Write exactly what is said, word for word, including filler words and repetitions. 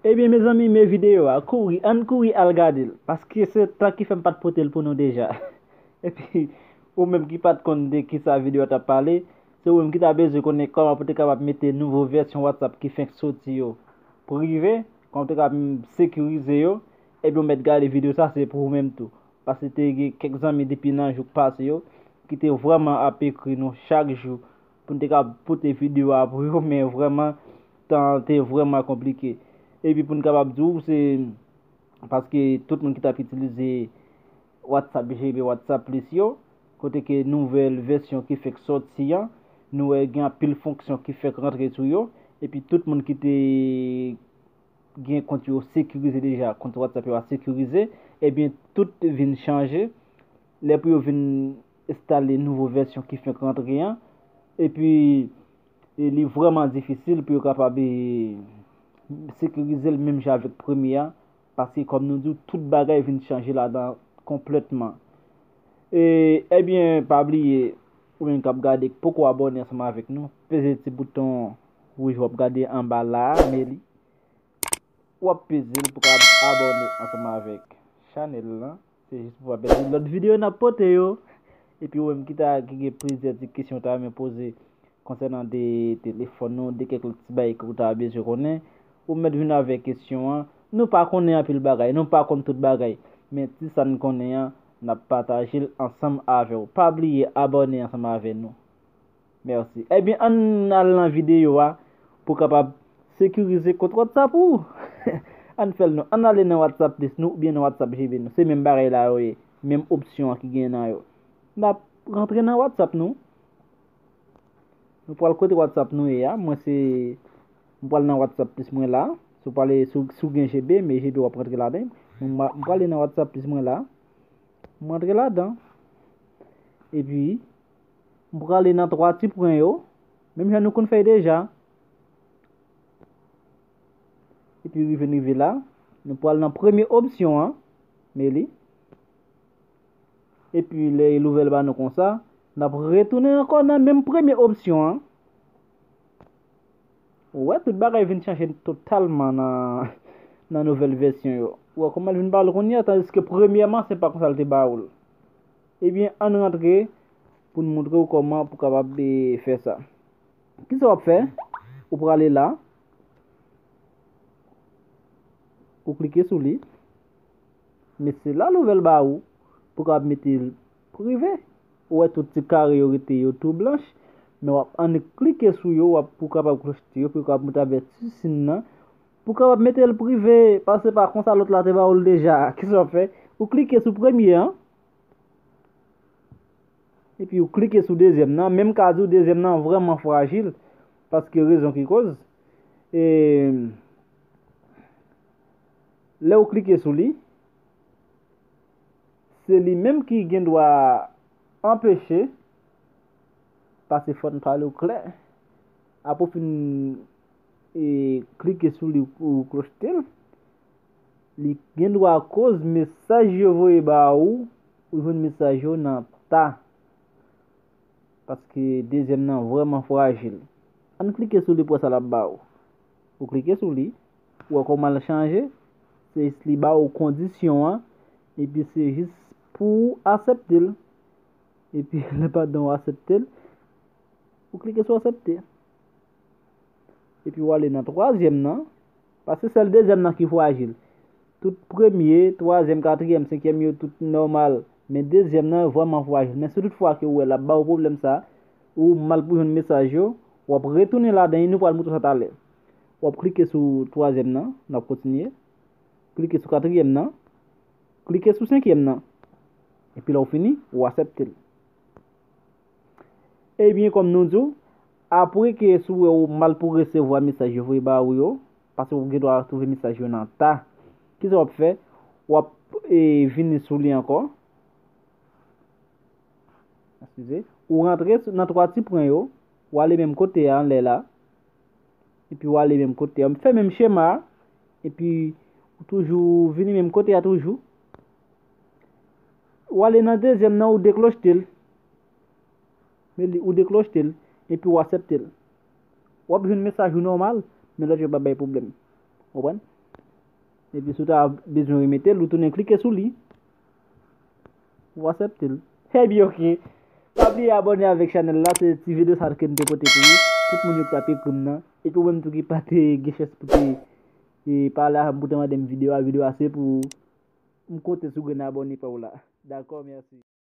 Ebyen, mezanmi, men videyo a, kouri, ann kouri al gade l, paske se tan ki fè m pa t pote l pou nou deja. Epi, ou menm ki pa t konn de kisa videyo a t ap pale, se ou menm ki ta bezwen konnen kòman pou te kapab mete nouvo vèsyon WhatsApp ki fenk soti yo prive, kòman pou te kapab sekirize yo, ebyen, ou mèt gade videyo sa, se pou ou menm tou. Paske te gen kèk zanmi depi nan jou k pase yo ki te vrèman ap ekri nou chak jou pou n te ka pote videyo a pou yo, men vrèman, tan an te vrèman konplike. Epi pou n kapab di w, se paske tout moun ki t ap itilize WhatsApp G B, WhatsApp Plus yo, kote ke nouvèl vèsyon ki fèk sòti an, nou wè gen anpil fonksyon ki fèk rantre sou yo, epi tout moun ki te gen kont yo sekirize deja, kont WhatsApp yo a sekirize, ebyen, tout vin chanje. Lè pou yo vin enstale nouvo vèsyon ki fenk rantre an, epi, e li vrèman difisil pou yo kapab, e, sekirize l menm jan avèk premye a, paske kòm nou di w, tout bagay vin chanje ladan konplètman. E, ebyen, pa bliye, ou menm k ap gade, k poko abòne ansanm avèk nou, peze ti bouton wouj w ap gade anba la a, men li, w ap peze l pou ka abòne ansanm avèk chanèl lan. Se jis pou w ap peze lòt videyo n ap pote yo. Epi ou menm ki ta, ki gen plizyè ti kesyon w ta renmen poze konsènan de telefòn nou, de kèk lòt ti bagay ke w ta bezwen konnen, ou mèt vin avèk kesyon an. Nou pa konnen anpil bagay, nou pa konn tout bagay, men ti sa n konnen an, n ap pataje l ansanm avè w. Pa bliye abòne ansanm avè nou. Mèsi. Ebyen, ann al nan videyo a pou kapab sekirize kont WhatsApp ou. Ann fè l non. Ann ale nan WhatsApp Plus nou oubyen nan WhatsApp G B nou. Se menm bagay la yo ye. Menm opsyon an ki gen nan yo. N ap rantre nan WhatsApp nou. Nou pral kote WhatsApp nou ye a. Mwen se, mwen pral nan WhatsApp Plus mwen la. Si w pral, si w, si w gen G B, men G B w ap rantre ladan. Mwen, mwen prale nan WhatsApp Plus mwen la. Mwen rantre ladan. Epi, m prale nan twa ti pwen yo, menm jan nou konn fè deja. Epi rive n rive la, nou pral nan premye opsyon an, men li. Epi lè l ouvè l ba nou konsa, n ap retounen ankò nan menm premye opsyon an. Ou wè, tout bagay vin chanje totalman nan, nan nouvèl vèsyon yo. Ou wè kòman l vin ba w l kounye a, tandiske premyèman, se pa konsa l te ba ou l. Ebyen, ann rantre pou n montre w kòman pou kapab, e, fè sa. Kisa w ap fè? Ou prale la, ou klike sou li. Men se la l ouvè l ba ou pou w kapab mete l prive. Ou wè tout ti kare yo rete yo tou blanch, men w ap annik klike sou yo, w ap, pou w kapab klochte yo, pou yo kapab moute avètisin nan, pou w kapab mete l prive, paske pa konsa lòt la te ba ou l deja. Kisa w ap fè? Ou klike sou premye an, epi ou klike sou dezyèm nan, men m ka di w dezyèm nan vrèman frajil, paske rezon ki koz, e, lè ou klike sou li, se li menm ki gen dwa anpeche, paske fò n pale w klè, apre w fin, e, klike sou li, ou klochte l, li gen dwa koz mesaj yo voye ba ou, ou jwenn mesaj yo nan ta. Paske dezyèm nan vrèman frajil. Ann klike sou li pou wè sa l ap ba ou. Ou klike sou li, ou wè kòman l chanje, se jis li ba ou kondisyon an, epi se jis pou ou aksepte l. Epi lè pandan w aksepte l, ou klike sou aksepte. Epi w ale nan twazyèm nan, paske sèl dezyèm nan ki frajil. Tout premye, twazyèm, katriyèm, senkyèm yo tout nòmal, men dezyèm nan vrèman frajil. Men si tout fwa ke w wè l ap ba w pwoblèm sa, ou mal pou jwenn mesaj yo, w ap retounen ladan li, nou pral montre w sa talè. W ap klike sou twazyèm nan, n ap kontinye. Klike sou katriyèm nan, klike sou senkyèm nan. Epi lè w fini, ou aksepte l. Ebyen, kòm nou di w, apre ke si w wè ou mal pou resevwa mesaj yo voye ba ou yo, paske ou gen dwa twouve mesaj yo nan ta, kisa w ap fè? W ap, e, vini sou li ankò. Eskize. Ou rantre sou, nan twa ti pwen yo, ou ale menm kote a, anlè la. Epi w ale menm kote a. Fè menm chema a. Epi ou toujou vini menm kote a toujou. Ou ale nan dezyèm nan, ou deklochte l. Men li, ou deklochte l. Epi ou aksepte l. W ap jwenn mesaj ou nòmal, men lòt yo p ap bay pwoblèm. Konprann? Epi si w ta bezwen remete l, ou tounen klike sou li. Ou aksepte l. Ebyen, oke. Pa bliye abòne avèk chanèl la, se ti videyo sa ke m te pote pou ou. Tout moun yo ki t ap ekri m nan. Epi ou menm tou ki pa te gen chans pou te e, pale avè m, pou te mande m videyo a, videyo a se pou ou. M konte sou grenn abòne pa w la. Dakò, mèsi.